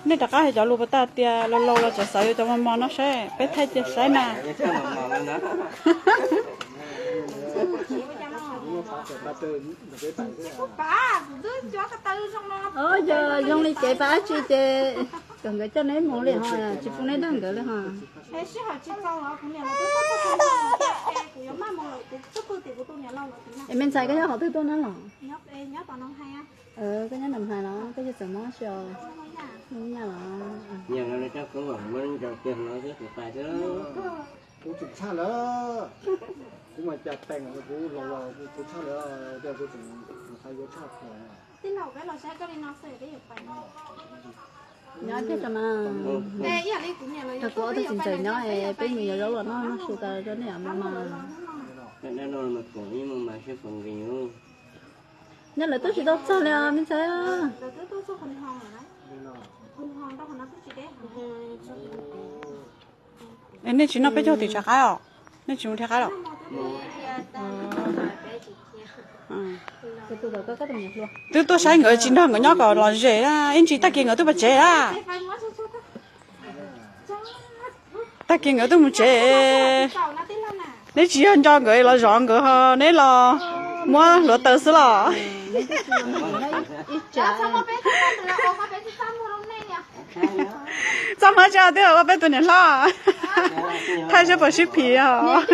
Nej rov qab hais cov lus puas tag tias laus laus los tseem xav yuav cov mos mos no saib, peb thaij cia saib na. Yog zoo li cev pas dab tsi ces kom nkawd coj neb mus li ho, tsis pub neb dag nkawd li ho. Es me ntxhais koj nyob qhov twg tuaj na los? Koj nyob Nam Hais los koj yog txawm mob tsi os? Nyaj los? Kuv tseem tshaj lawm, kuv mas cas tees kuv los los kuv tshaj lawm, kuv tseem yuav tshaj. Nyob thiab mas, kuv ob tug txiv ntxawm nyob es peb mus yuav zaub los noj noj su tas rau nej mas. Nyob lawv twb tsis tau txog li os me ntxhais. Nej tsis noj peb caug tim tsav qaib os? Nej tsis mus dhia qaib los? Twb tuaj saib nkawd tsis nrog nkawd nyob kom lom zem na, ib ntsis tag kis nkawd twb pais tsev na. Tag kis nkawd twb mus tsev. Neb tsis yog nco nkawd los zov nkawd ho neb los muab hluav taws xwb los? Txaj muag tsa twb ua peb tus niam hlob. Thaij saib puas sib phim os.